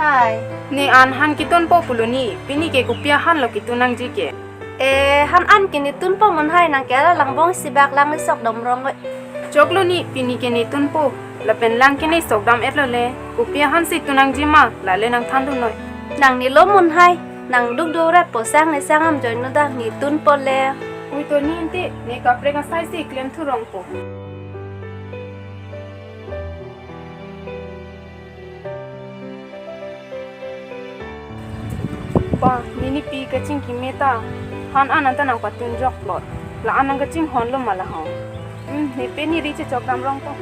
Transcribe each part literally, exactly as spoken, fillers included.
Hai. Ne an han ketunpo pulo ni, pini ke kopi ahan lo ketun nangji ke? Eh, han an ke ne tunpo Munhai, nang ke alang angbong isi bak lang le sok dam rong oi. Choklo ni, pini ke ne tunpo. Lapen lang ke ne sok dam-et lo le. Kopi ahan si tun nangji ma, lale nang thandun noi. Nang ne lo Munhai, nang duk do rat po sang ne sang am join no dak ne tunpo le. Ui to ni ante, ne kaprek asai si klem thu rongpo. Pa, nini pi kachingki me ta, han an anta nangpatun jok plot. La an nang kachinghon lo ma la ho. Hmm, ne pe ne ri chechok dam rong to.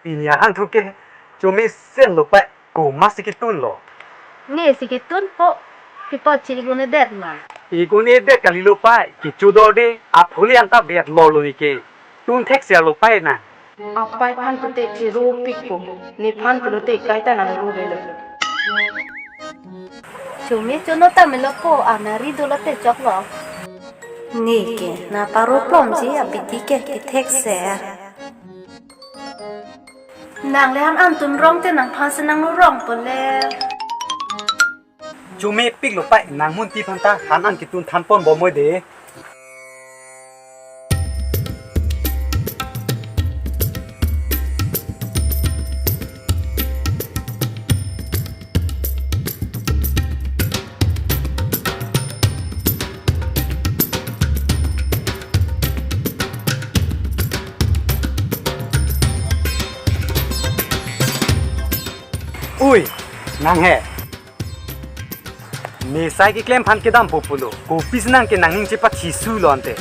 Pini ahan thu ke chumi sen lo pa, komat si ketun lo. Ne si ketunpo, pi apot si igun-edet ma? Igun-edet kali lo pa, kecho do de, aphuli anta bet lo lo ni ke. Tun thek si lo pa na. Apai phan pulote chiro pikpo, nephan pulote kaita nang ru belo. Chumi chono ta melo po, anari dolo te choklo. Ne ke, na paro plomji abidi ke kethek se. Nang le han an tun rong te nangphan si nang ru rongpo le. Chumi pik lo pa, nang mun ti phan ta han an ketun than pon bom moi de. Ui, nang he. Ne sai keklem aphan kedampo pulo. Kopisi nang ke nangning chepathi su lo ante.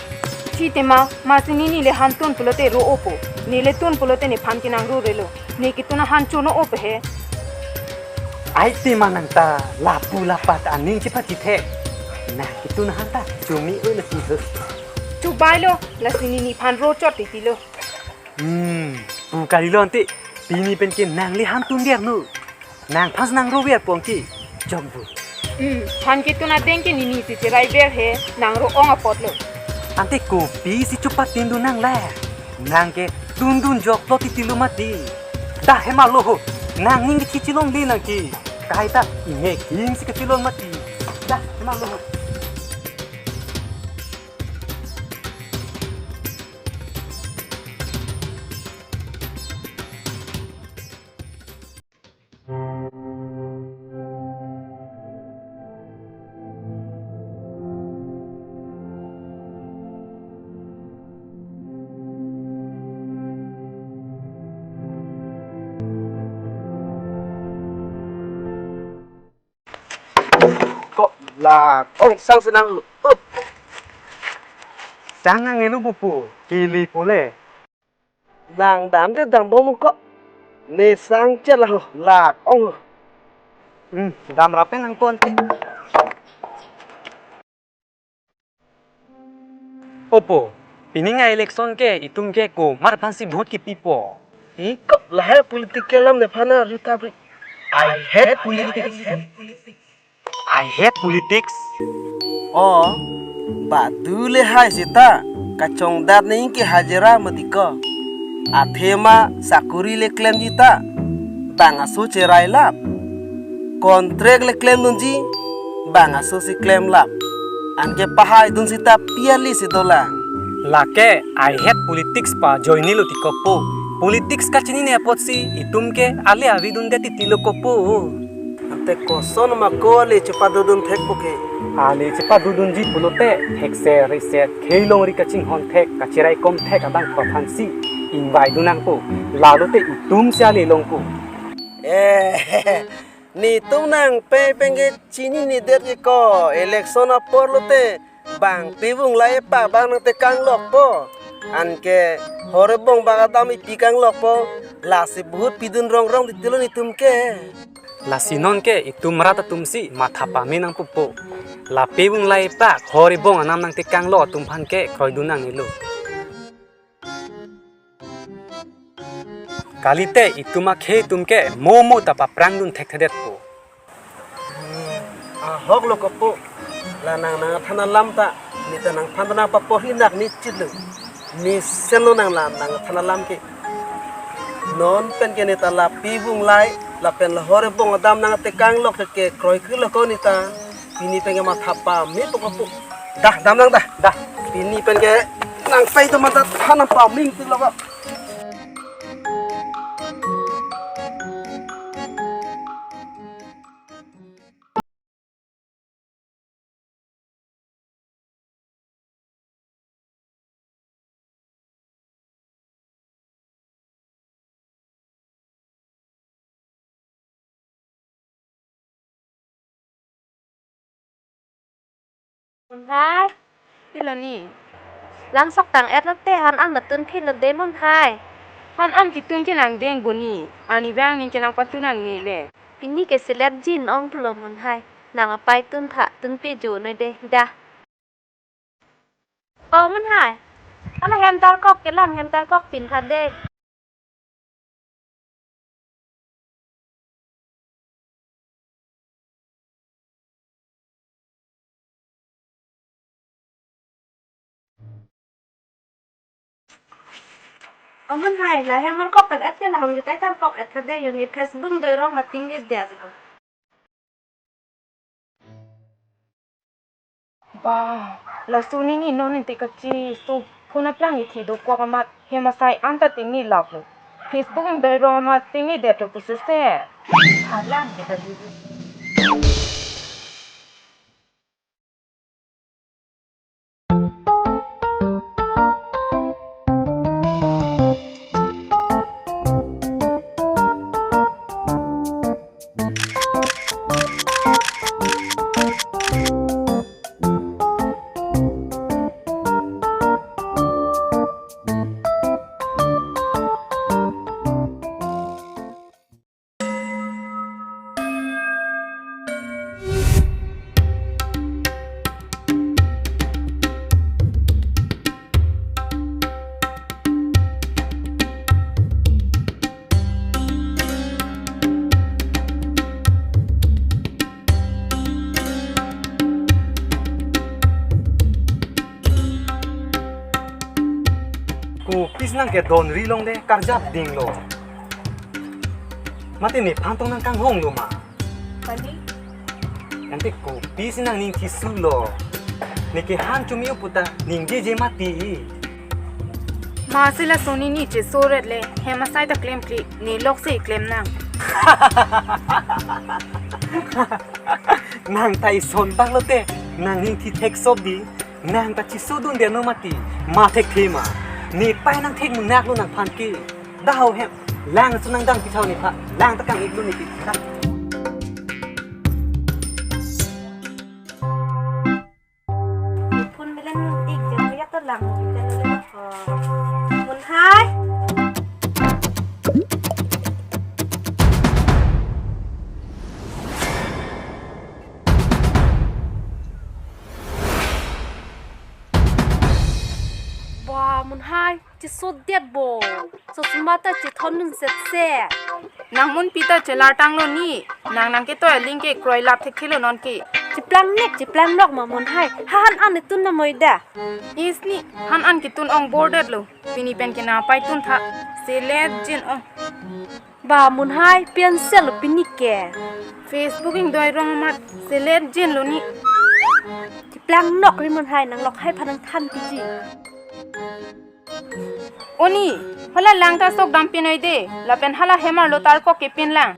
Chi tema, masi nini le han tun pulote ro-opo. Ne le tun pulote nephan ke nang ru relo. Ne ketun ahan chono-opo he. Ai tema nang ta lapu lapat aning chepathi the. Nang ketun ahan ta chumi o na ki ho. Chubai lo, lasi nini phan ro chot titi lo. Hmm, pu kali lo ante, pini pen ke nang le han tun der nu. Nangphan si nang ro ver pon ke, jok bu. Hmm, han ketun ateng ke nini si cherai ber he, nang ro-ong apot lo. Ante kopisi chupatindun nang la. Nang ke tundun jok plot titi lo mati. Dah hema lo ho, nangning kethi chelongle nang ke. Kaita ine king si kachelong mati. Dah hema lo ho. Ko la ong sang si nang, uh. Sang ang enu pupu, kili pule. Nang dam te dam bom ko. Ne sang chela ho, la ong. Hmm, dam rapen nang pon te. Opo, pining a-election ke itum ke komat aphan si vote kepipo? Ikop lahai political alam nephan arju ta bri. I hate politics. I hate politics. O, badu le hai seta, kachongdat ne ingke hajira mati ko. Athema sakuri le klemji ta, bang aso cherai lap. Contract le klemdunji, bang aso si klem lap. Anke pahaidun seta piali si dolang. Lake I hate politics pa joini lo ti kopo. Politics kachinine apotsi itum ke ale avidunde titi lo kopo. Ante koson ma ko ale chepadodun thekpo ke? Ale chepadodunji pulote thekser reser khei longri kachinghon thek kacherai kom thek abang aphansi ingvaidun nangpo. Lalote itum si ale longpo. Eh, netum nang pe pengke chinine det ke ko, election apor lote bang pevung lai pa bang nang tekang lokpo. Anke Hor ebong bang adam ipi kanglokpo, lasi bahut pidun rongrong titilo netum ke. Lasi non ke itum rat atum si matha pame nangpo po. Lape vung lai pak hor ebong anam nangtekanglo atum aphan ke kroidun nangnelo. Kalite itum akhei atum ke mo mo ta paprangdun thekthedetpo. Hmm, ahok lo kopo. La nang nangthan alam ta, ne ta nangphan ta nangpaporhi nak ne chitlo. Mesen lo nang la nangthan alam ke. Non pen ke ne ta lape vung lai, lapen la hor ebong adam nangtekanglok ke kroikre lo ko ne ta. Pini pen ke matha pame po kopo. Dah, damnang dah. Dah. Pini pen ke nang pai to mata than paming tu lo ko. Monhai. Pilo ni? Lang sok tang-et lote han an matun philo de monhai. Han an kitun ke nangdeng boni. Arnivang ning ke nangpatun nangne le. Pini ke selet jin ong pulo monhai. Nang apai tun tha, tun pe jo noi de. Dah. O monhai. Hala hem tarkok kelang, hem tarkok pin tha de. O monhai, la hem tarkok pen et ke la hong jutai tarkok et tha de, yo ne Facebook doi rong mating ke dia. Ba, laso nini non inte kachiso phone aplang ithi dokok amat hem asai anta tingni laklo. Facebook doi rong amat tingni detlo pusi se. Alang kita dulu. Kopisi nang kedonri long de karjap ding lo. Mati nephan tong nangkanghong lo ma. Kali. Ante kopisi nangning thisulo. Ne kehan chumi-u puta ningjeje mati. Masi laso nini chesoret le hem asai ta klemkle, ne lok si klem nang. Nang ta ison bak lote, nangning thi thek sop di, nang ta chisodun de no mati, ma thekthe ma. Ne pai nang thek munak lo nangphan ke. Dah ho hem, lang su nangdang pithau nephan, lang ta kang-ik lo ne pi. Dah. Phone melen ik jen yak ta lang mo kita lo le ko. Monhai. Ba, monhai, chesodet bo. Sosma ta chethondun setse. Nang mun pi ta chelar tanglo ni. Nang nangketoi aling ke kroilap thekthelo non ke. Cheplang nek, cheplang nok ma monhai. Ha han an itun na moida. Is ni, han an kitun ong bordetlo. Pini pen ke nang apai tun tha. Selet jin ong. Ba monhai, pen sel pini ke. Facebook ingdoi rong amat selet jin lo ni. Cheplang nok ri monhai, nang lok hai phan nangthan piji. O ni, hala lang ta sok dam pin oi de, lapen hala hem arlo tarkok kepin lang.